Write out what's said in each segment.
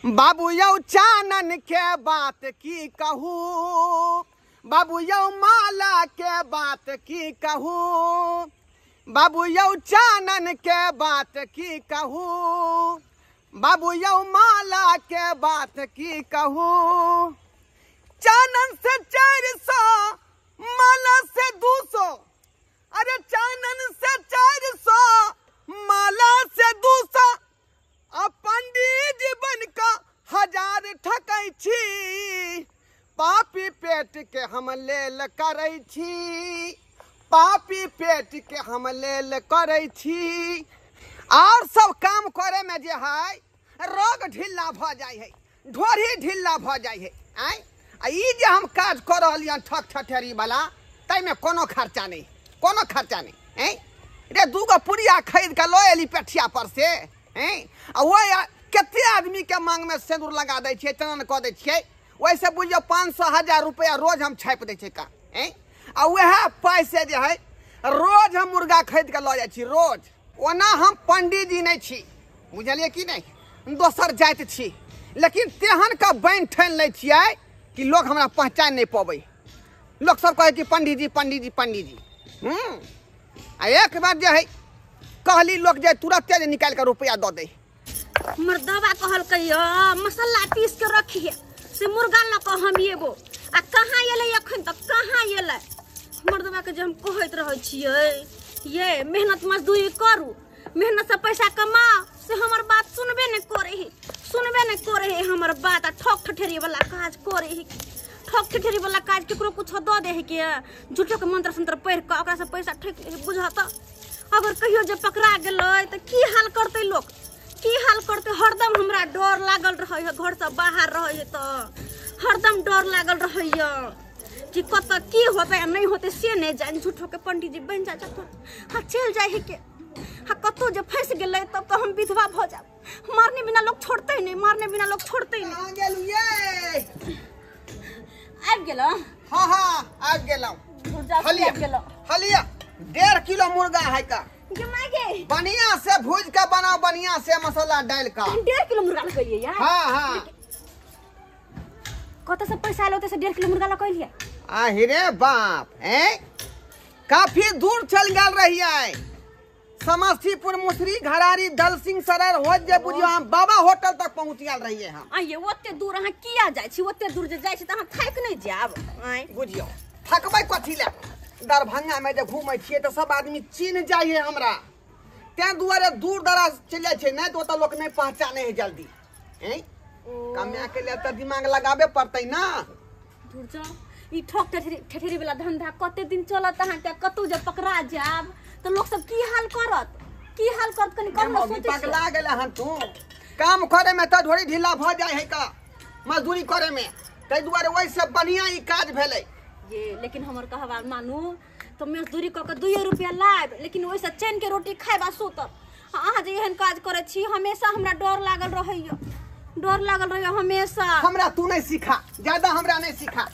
बाबू यौ चानन के बात की कहू, बाबू यौ माला के बात की कहू, बाबू यौ चानन के बात की कहू, बाबू यौ माला के बात की कहू। चानन से 400, माला से 200, अरे चानन से 400, माला से 200, आ पंडित जी बन का 1000 ठकै छी। पापी पेट के हम लेल करै छी, पापी पेट के हम लेल करै छी। और सब काम करे में जे है रोग ढिल्ला भ जाइ है, ढोरी ढिल्ला भ जाइ है। आय आ ई जे हम काज कर रहलियन ठक ठठेरी वाला, ताहिमे कोनो खर्चा नहीं, कोनो खर्चा नहीं। हैं रे दूगो पुड़िया खरीद के लऽ एली पेठिया पर से, हैं आ वही कते आदमी के मांग में सिंदूर लगा दै छियै, चनन कऽ दै छियै, ओहिसँ बुझियौ 500 1000 रुपया रोज हम छापि दै छियै का। हैं आ वएह पाइ से जे है रोज हम मुर्गा खरीद के लऽ जाइ छी रोज। ओना हम पंडीजी नहीं छी, बुझलियै कि नहीं, दोसर जाति छी, लेकिन तेहन का बनि ठानि लै छियै कि लोग हमरा पहचान नहीं पबै। लोग सब कहै कि पंडीजी पंडीजी पंडीजी। आ एक बार जे है कहली लोग जे तुरंते जे निकालि के रुपया दऽ दै। मर्दवा कहलकै मसाला पीस के रखिए से मुर्गा लऽ कऽ हम एबो, आ कहाँ एलै अखन तक, कहाँ एलै। मर्दवा के जे हम कहैत रहै छियै ये मेहनत मजदूरी करू, मेहनत से पैसा कमाओ, से हमर बात सुनबे नहीं करे है, सुनबे नहीं करे है हमर बात। आ ठक ठठेरी वाला काज करे है, ठक ठठेरी वाला काज केकरो कुछ दऽ दे है के झूठो के मंत्र संत्र पढ़ि कऽ ओकरा से पैसा ठकि ले। बुझत अगर कहियो जे पकड़ा गेलै तऽ की हाल करतै लोक, की हाल करतै। हरदम हमरा डर लागल रहै है, घर से बाहर रहै है तऽ हरदम डर लागल रहै है कि कतऽ की होतै आ नहीं होतै से नहीं जानि। झूठो के पंडीजी बनि जाइ छथुन, हाँ चलि जाइ है के, हाँ कतौ जे फँसि गेलै तब तऽ हम विधवा भऽ जायब। मारने बिना लोग छोड़तै नहीं, मारने बिना लोग छोड़तै नहीं। आबि गेलहुँ? हाँ हाँ आबि गेलहुँ। हलिया 1.5 किलो मुर्गा है का, बढ़िया से भूज के बनाओ, बढ़िया से मसाला डाल का। 1.5 किलो मुर्गा लगैलियै यार? हाँ हाँ। कतऽ से पैसा एलो से 1.5 किलो मुर्गा लगैलियै? आहि रे बाप, हैं काफी दूर चल गेल रहियै, समस्तीपुर मुसरी घरारी दल सिंह सराय हो जे बुझियो हम बाबा होटल तक पहुंच गेल रहियै हम। आइये ओते दूर अहाँ किया जाइ छी, ओते दूर जे जाइ छी तऽ अहाँ थाकि नहि जायब? आँय बुझियो थकबै कथी लए, दरभंगा में जे घूमै छियै तऽ सब आदमी चिन्ह जाइ है हमरा, तें दुआरे दूर दराज चलि जाइ छै, नहि तऽ ओतऽ लोक नहि पहचाने है जल्दी। हैं कमाए के लिए तऽ दिमाग लगाबे पड़तै ना। दूर जाओ, ई ठक ठेठेरी वाला धंधा कते दिन चलत अहाँके, कतौ जे पकड़ा जायब तऽ लोक सब की हाल करत, की हाल करत कनि कम न सोचै। पगला गेल हन तू, काम करे में तऽ ढोरी ढीला भऽ जाइ है का मजदूरी करे में, ताहि दुआरे ओहिसँ बढ़िया ई काज भेलै। ये लेकिन हमर कहबा मानू तऽ मजदूरी कऽ के 2 रुपया लायब, लेकिन ओहिसँ चैन के रोटी खायब आ सुतब। अहाँ जे एहन काज करै छी हमेशा हमरा डर लागल रहैया, डर लागल रहैया हमेशा। हमरा तू नहीं सिखा, ज्यादा हमरा नहीं सिखा।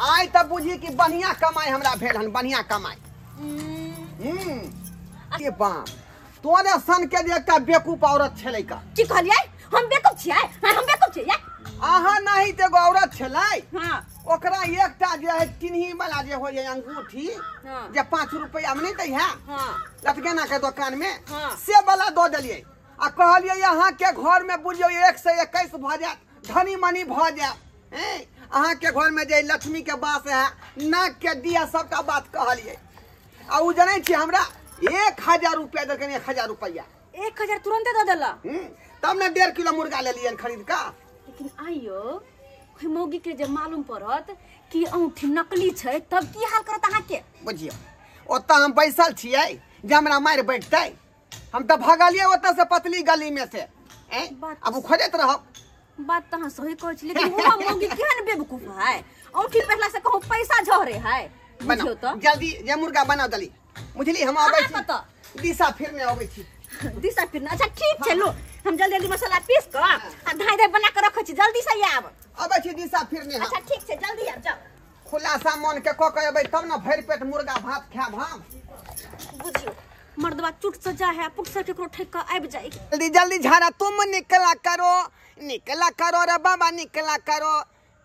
आइ तऽ बुझी कि बढ़िया कमाई हमरा भेल हन, बढ़िया कमाई। ये बाप तोरे सन के जे एकटा बेवकूफ औरत छलै का। की कहलियै? हम बेवकूफ छियै? हम बेवकूफ छियै? अहाँ नहीं तऽ एगो औरत छलै, हाँ ओकरा एकटा जे है किन्ही वाला जे होइ है अंगूठी, हाँ जे 5 रुपया में नहीं दै है, हाँ लटगेना के दुकान में, हाँ से वाला दऽ देलियै आ कहलियै अहाँ के घर में बुझियौ 1 से 21 भऽ जायत, धनी मनी भऽ जायत। अहाँ के घर में जे लक्ष्मी के बास है, नाक के दिया, सबटा बात कहलियै। आ उ जनै छी हमरा 1000 रुपया देलखिन, 1000 रुपया। 1000 तुरंते दऽ देलक? तब ने 1.5 किलो मुर्गा लेलियनि खरीद कऽ। लेकिन आइयो ओहि मौगी के जे मालूम पड़त कि औंठी नकली छै तब की हाल करत अहाँके? बुझियौ ओतऽ हम बैसल छियै जे हमरा मारि बैठतै, हम तऽ भगलियै ओतऽ से पतली गली में से। अब खोजैत रहब। बात तऽ अहाँ सही कहै छी, लेकिन ओ मौगी केहन बेवकूफ है, औंठी पहला से कहूँ पैसा झरे है। बुझियौ तऽ जल्दी जे मुर्गा बनाउ जल्दी, बुझली हम अबै छी दिशा फिरने अबै छी। दिशा फिरने? अच्छा ठीक छै, लो हम जल्दी जल्दी मसाला पीस कऽ आ धाय धाय बना कऽ रखै छी, जल्दी से आब। अबै छी दिशा फिरने। अच्छा ठीक छै, जल्दी आब जाउ। खुलासा मन के कऽ के अबै तब ने भरि पेट मुर्गा भात खायब हम। बुझियौ मर्दवा चुट से जा है पुट से केकरो ठेक के आबि जाए। जल्दी जल्दी झाड़ा तुम निकला करो, निकला करो रे बाबा निकला करो,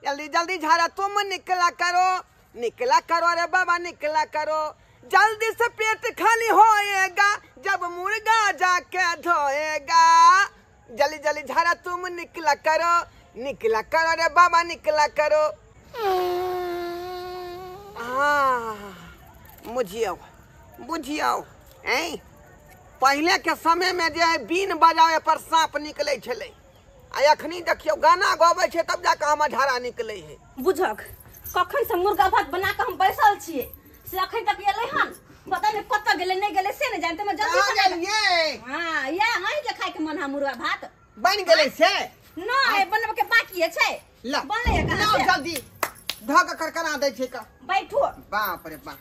जल्दी जल्दी झाड़ा तुम निकला करो, निकला करो रे बाबा निकला करो, जल्दी से पेट खाली होएगा जब मुर्गा जाके धोएगा, जल्दी जल्दी झाड़ा तुम निकला करो, निकला करो रे बाबा निकला करो। बुझियो बुझियो, ऐ पहले के समय में जे है बीन बजावे पर सांप निकले छलै, आ अखनी देखियो गाना गबै छै तब जाके हमर झाड़ा निकले है। बुझक कखन से मुर्गा भात बना के हम बैसल छियै से अखन तक एलै हन, पता नहीं कतऽ गेलै नहीं गेलै से नहीं जानते, मैं जल्दी कहाँ गेलियै? हां या अहीं के खाय के मन हा मुर्गा भात बन गेलै से नहीं बनब के बाकी छै, बनलै है कहां से? जल्दी धक करकरा दै छै का बैठो। बाप रे बाप,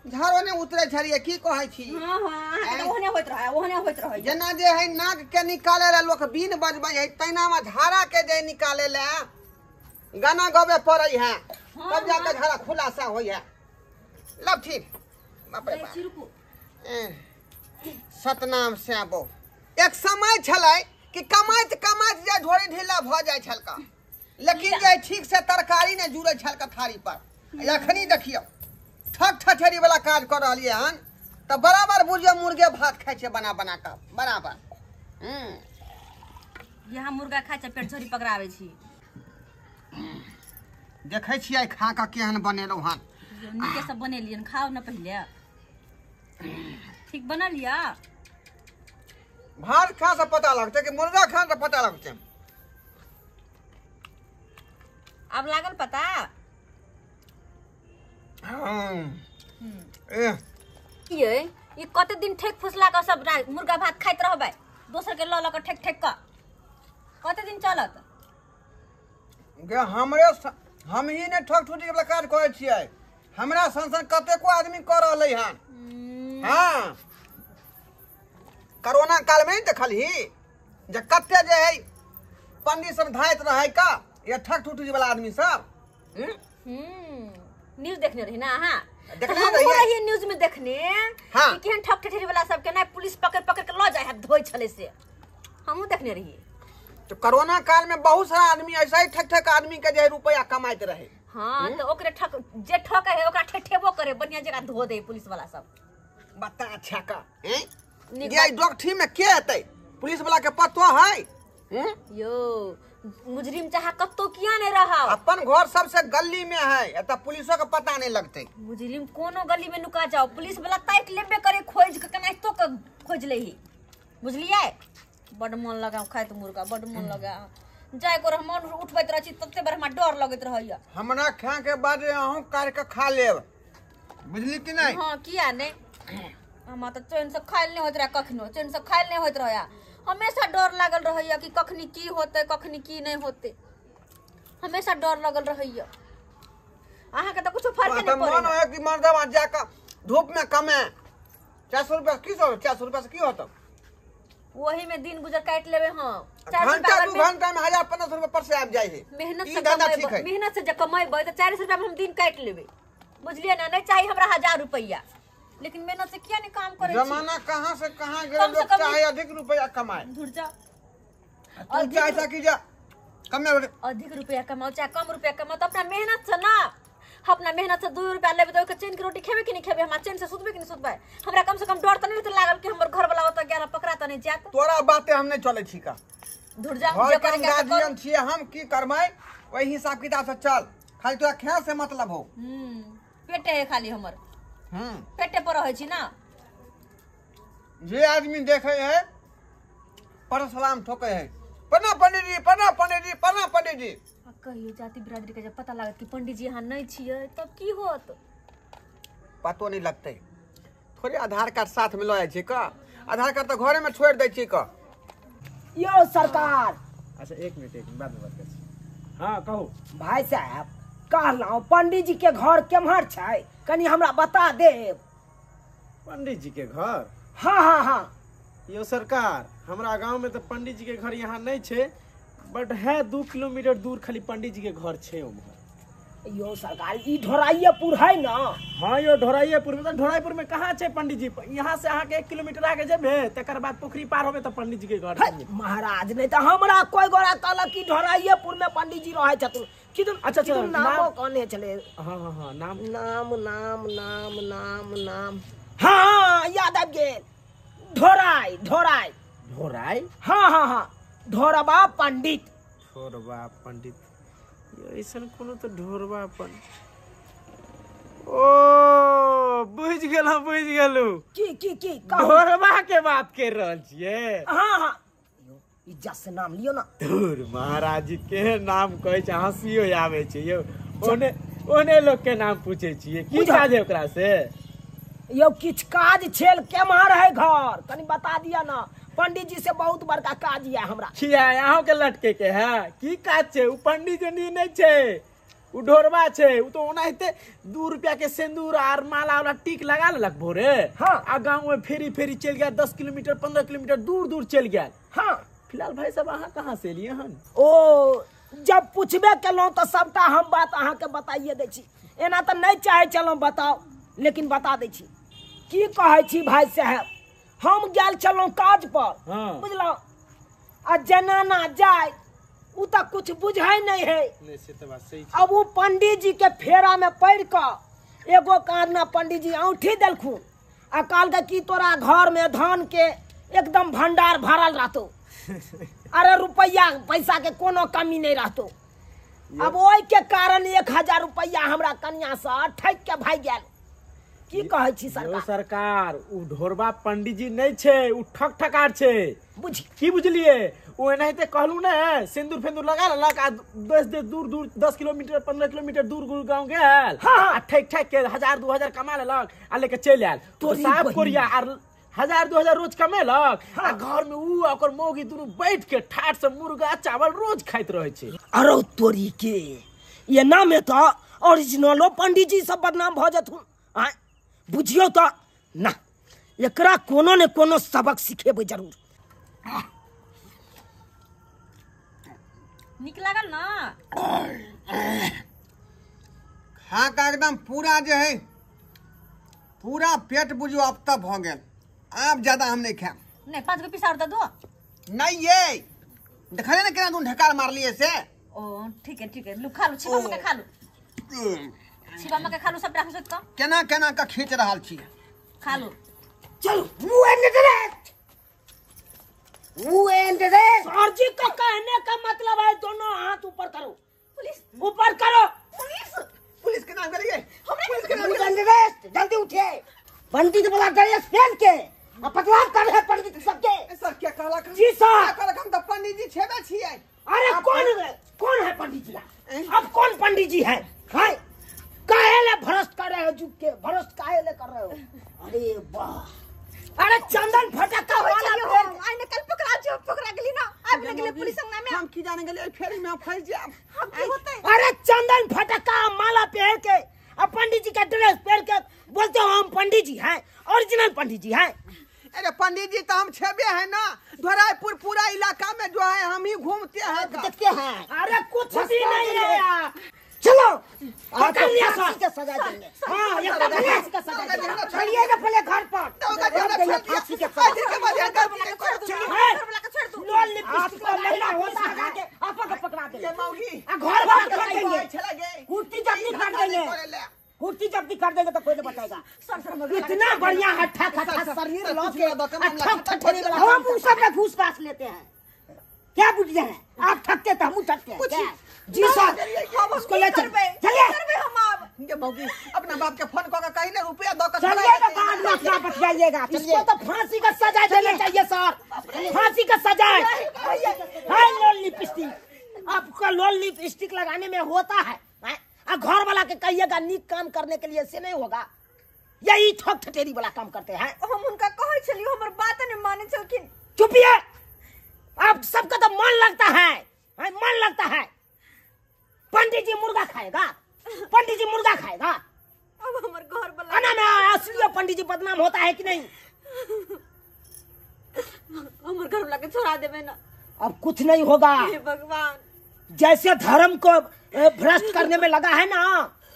झाड़ो ने उतरे छलियै की कहै छी? हां हां अहाँ के ओहने होइत रहै, ओहने होइत रहै। जेना जे है नाक के निकाले ला लोक बीन बजबै है तैना में झाड़ा के जे निकाले ला गाना गबे पड़ै है तब जाके झाड़ा खुलासा होय है। लब ठीक, बाप रे बाप, सतनाम श्याबो। एक समय छलै कि कमाइत कमाइत जे ढोरी ढीला भ जाइ छलका, लेकिन जे ठीक से तरकारी ने जुड़ै छलका थारी पर। अखनी देखियौ ठक ठठेरी वाला काज कर रहलियै हन तऽ बराबर बुझियौ मुर्गे भात खाइ छै बना बना कऽ बराबर। यहाँ मुर्गा खाइ छै पेट झोरी पकड़ाबै छी। देखै छियै खा कऽ केहन बनेलहुँ हन। नीके सब बनेलियन, खाउ न पहिले। ठीक बनल या? भात खा से पता लगतै कि मुर्गा खा से पता लगतै? अब लागल पता? ये ई कते दिन ठेक फुसला के सब मुर्गा भात खाइत रहबै, दोसर के ल ल के ठेक ठेक के कते दिन चलत? गे हमरे हम ही ने ठक ठुटी वाला काज करै छियै, हमरा सन सन कतेको आदमी कर रहलै हन। हां कोरोना काल में नहीं देखलही जे कते जे है पंडित सब धाइत रहै का ये ठक ठुटी वाला आदमी सब। न्यूज देखने रही ना अहाँ? देखने रहियै न्यूज में देखने। हाँ। कि केहन ठक ठेठेरी वाला सब के ना पुलिस पकड़ पकड़ के ल जाय है धोइ छलै से हमहूँ देखने रहियै। तो कोरोना काल में बहुत सारा आदमी ऐसा ही ठक ठक आदमी के जे रुपया कमाइत रहे। हाँ तो ओकरे ठक जे ठक है ओकरा ठेठेबो करे बढ़िया जगह धो दे पुलिस वाला सब। बता अच्छा का हैं ये डॉक्टरी में के एतै पुलिस वाला के पतो है? यो मुजरिम चाहे कत्तो किया नहीं रहा, अपन घर सबसे गली में है एतऽ पुलिसो के पता नहीं लगतै। मुजरिम कोनो गली में नुका जाओ पुलिस वाला ताकि लेबे करे खोज के केनाहितो के खोज लेही, बुझलियै? बड मन लगा खाइत मुर्गा, बड मन लगा जाय को मन उठबैत रहै छी तते बार हमरा डर लगैत रहैया। हमरा खाए के बाद अहूँ काट के खा लेब, बुझली कि नहीं? हाँ किया नहीं, हमरा तऽ चैन से खायल नहीं होइत रहे, कखनो चैन से खायल नहीं होइत रहैया, हमेशा डर लागल रहैया कि कखनी की होतै कखनी की नहीं होतै, हमेशा डर लगल रहैया। अहाँ के तऽ कुछो फर्क नहीं पड़ै। मन होय कि मर्दवा जाके धूप में कमे 400 रुपया की 400 रुपया से की होतौ? वही में दिन गुजर काट लेबे। हम घंटा दू घंटा में 1000-1500 रुपया पर से आबि जाइ है। मेहनत से कमेबै, मेहनत से जे कमेबै तऽ 400 रुपया में हम दिन काट लेबे, बुझलियै ना? नहीं चाहिए हमरा 1000 रुपया, लेकिन मेहनत से किया नहीं काम करे। जमाना कहां से कहां गेल, लोग चाहे अधिक रुपया कमाए। धुर जा, तू चाहे कि जा कमे अधिक रुपया कमाओ चाहे कम रुपया कमाओ, तो अपना मेहनत से ना, अपना मेहनत से 2 रुपया लेबे तो ओके चैन के रोटी खेबे कि नहीं खेबे? हमरा चैन से सुतबे कि नहीं सुतबे? हमरा कम से कम डर त नहीं त लागल कि हमर घर वाला ओत गेल पकड़ा त नहीं जात। तोरा बाते हम नहीं चले छी का, धुर जा, जे करे के गार्जियन छी हम, की करबै ओहि हिसाब किताब से चल, खाली तोरा खेल से मतलब हो। पेटे है खाली हमर, पेटे पर रहै छी ना। जे आदमी देखे है पर सलाम ठोके है, प्रणाम पंडित जी, प्रणाम पंडित जी, प्रणाम पंडित जी। कहियो जाति बिरादरी के जब पता लागत कि पंडित जी यहाँ नहीं छियै तब की होत? पतो नहीं लगतै। थोड़े आधार कार्ड साथ में ल जाइ छै का, आधार कार्ड तऽ घरे में छोड़ दै छै का। यो सरकार, अच्छा एक मिनट एक मिनट बाद में बात करै छी। हाँ कहू भाई साहब, कहलहुँ पंडित जी के घर केम्हर छै कनी हमरा बता देब? पंडित जी के घर? हाँ हाँ हाँ। यो सरकार, हमरा गांव में तो पंडित जी के घर यहाँ नहीं छे, बट है 2 किलोमीटर दूर खाली पंडित जी के घर छे उम्हर। यो सरकार ई ढोराइएपुर है ना? हाँ यो ढोराइएपुर में। ढोराइपुर में कहाँ छै पंडित जी? यहाँ से अहाँ के 1 किलोमीटर आगे जेबे तकर बाद पोखरी पार होबे तो पंडित जी के घर। महाराज नहीं तो हमरा कोई गोरा कहलक कि ढोराइएपुर में पंडित जी रहै छथिन। किदन? अच्छा अच्छा, नामो कहने छले। हाँ हाँ हाँ, नाम नाम नाम नाम नाम नाम, हाँ याद आबि गेल, ढोराई ढोराई ढोराई, हाँ हाँ हाँ, ढोरबा पंडित। ढोरबा पंडित ऐसन कोनो तो ढोरबा पंडित। ओ बुझ गेलहुँ बुझ गेलहुँ। की की की ढोरबा के बात कर रहल छियै? हाँ हाँ, इज्जत से नाम लियो ना। धुर महाराज जी के नाम कहै छै हँसियो आबै छै यौ। ओने ओने लोक के नाम पूछै छियै, की काज है ओकरा से? यौ किछु काज छेल, केम्हर है घर कनी बता दिया ना। पंडित जी से बहुत बड़का काज या हमरा। किया अहों के लटके के है? की काज छै? उ पंडित जी नहीं छै, उ ढोरबा छै। उ तो ओनाहिते 2 रुपया के सिंदूर आर माला वाला टीक लगा लेलक भोरे। हाँ। आ गाँव में फेरी फेरी चलि गेल, 10 किलोमीटर 15 किलोमीटर दूर दूर चलि गेल। हाँ। फिलहाल भाई साहब अहाँ कहाँ से एलियै हन? ओ जब पूछबे केलहुँ तऽ सबटा हम बात अहाँके बताइए दै छी। एना तऽ नहि चाहै छलहुँ बताउ, लेकिन बता दै छी। की कहै छी भाई साहेब, हम गेल छलहुँ काज पर। हाँ। बुझलहुँ, आ जेना ना जाय उ तऽ कुछ बुझै नहीं है। नहीं, से तऽ बात सही छै। अब उ पंडित जी के फेरा में पड़ि कऽ एगो कान पंडित जी औंठी देलखुन आ कहलकै कि तोरा घर में धान के एकदम भंडार भरल रहतो, अरे रुपया पैसा के कोनो कमी नहीं रहतो। अब ओहि के कारण 1000 रुपया हमरा कन्या से ठकि के भागि गेल। की कहै छी सरकार? सरकार उ ढोरबा पंडित जी नहीं छै, उ ठक ठकार छै। बुझ की बुझलिए? ओ एनाहिते कहलू ने सिंदूर फेंदूर लगा लेलक आ 10 दूर दूर 10 किलोमीटर 15 किलोमीटर दूर दूर गाँव गेल। हाँ। आ ठकि ठकि के 1000 2000 कमा लेलक आ लेके चलि आयल। तो साफ कोरिया आर 1000 2000 रोज कमेलक। हाँ। आ घर में उ आ ओकर मौगी दुनू बैठ के ठाठ से मुर्गा चावल रोज खाइत रहै छै। अरे तोरी के ये नाम है तो ओरिजिनलो पंडित जी सब बदनाम भऽ जेथुन। आँय बुझियौ तऽ ना, एकरा कोनो ने कोनो सबक सिखेबै जरूर। नीक लागल ना? खा के एकदम पूरा जे है पूरा पेट बुझियो अब तक भऽ गेल। आब ज्यादा हम नहीं खाएब। नहीं 5 गो पीस और दे दो। नहीं ये देखले ने केना दून ढकार मारलिए से। ओ ठीक है ठीक है, लू खा लू, छिपा मके खा लू, छिपा मके खा लू, सबटा हंसत क केना केना का खींच रहल छी। खा लू। चलो मुंह एंड रेस्ट, मुंह एंड रेस्ट। सर जी का कहने का मतलब है दोनों हाथ ऊपर करो। पुलिस ऊपर करो। पुलिस पुलिस के नाम करिए। हमरा पुलिस एंड रेस्ट, जल्दी उठिए। पंडित वाला ड्रेस पहन के आ पतला कर रहे पंडित सबके। सर क्या कहलक? जी सर कहलक हम त पंडित जी छेबे छियै। अरे कौन कौन है पंडित जी? अब कौन पंडित जी है? हाय काहे ले भ्रष्ट कर रहे हो जुग के, भ्रष्ट काहे ले कर रहे हो? अरे वाह, अरे चंदन फटक्का वाला आई ने कल पकड़ा जो पकड़ा गेली ना, आबि लगले पुलिस अंगना में। हम की जाने गेलियै फेरी में फंस जाब। हम की होते? अरे चंदन फटक्का माला पहन के अब पंडित जी का ड्रेस पहन के बोलते हो हम पंडित जी हैं, ओरिजिनल पंडित जी हैं। अरे पंडित जी तो हम छेबे हैं ना, धोराईपुर पूरा इलाका में जो है हम ही घूमते हैं, देखते हैं। अरे कुछ भी नहीं है यार, चलो पकड़ लिया सर के सजा देंगे। हां एकदम फांसी का सजा देंगे। चलिए ना पहले घर पर फांसी के सजा। लोल लिपस्टिक का महिला होता है के आपा के पकड़ा देंगे आ घर पर कर देंगे, कुर्ती जब्ती कर देंगे, कुर्ती जब्ती कर देंगे तो कोई नहीं बताएगा। इतना बढ़िया हट्ठा खट्टा शरीर लो के ठक हम उस सब में घूस घास लेते हैं। क्या बुझे हैं आप? ठकते तो हम ठकते हैं। जी सर उसको ले चलिए। हम अब इनके मौगी अपना बाप के फोन कऽ के कही ने रुपया दऽ के चलिए ना, बाद में अपना बतियाइएगा। इसको तो फांसी का सजा देना चाहिए सर, फांसी का सजा है। लोल लिपस्टिक आपका, लोल लिपस्टिक लगाने में होता है। घर वाला के कहिएगा नीक काम करने के लिए, से नहीं होगा। यही ठक ठटेरी वाला काम करते हैं। हम उनका कहै छलियै, हमर बात नहीं माने छलखिन। चुपिए, आप सबका तो मन लगता है, मन लगता है। पंडित जी मुर्गा खाएगा, पंडित जी मुर्गा खाएगा। अब हमर घर वाला ना ना, असली पंडित जी बदनाम होता है कि नहीं? हमर घर वाला के छोड़ा देबे ना। अब कुछ नहीं होगा। हे भगवान, जैसे धर्म को भ्रष्ट करने में लगा है ना,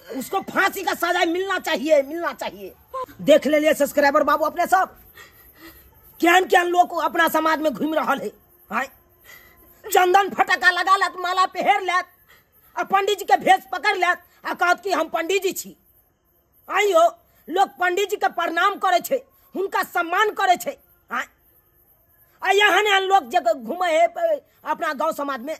उसको फांसी का सजा मिलना चाहिए, मिलना चाहिए। देख ले लिए सब्सक्राइबर बाबू अपने सब केहन केहन लोग अपना समाज में घूम रहा है। हाँ, चंदन फटका लगा लेत, माला पहर लेत, आ पंडित जी के भेष पकड़ लेत आ कहत कि हम पंडित जी छी। आइयो लोग पंडित जी के प्रणाम करे छे, हुनका सम्मान करे छे। हाँ, आ एहन एहन लोग जे घूमे है अपना गांव समाज में,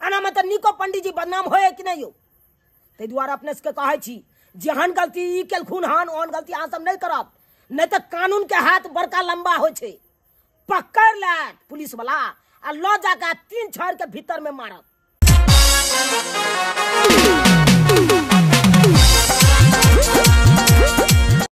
एना में तो निको पंडित जी बदनाम होए कि नहीं हो। ताहि दुआरे अपने सबके कहै छी जेहन गलती ई केलखुन हन ओहन गलती अहाँ सब नहीं करब, नहीं तो कानून के हाथ बड़का लंबा होइ छै, पकड़ लेत पुलिस वाला आ ल जाके 3 छड़ के भीतर में मारत।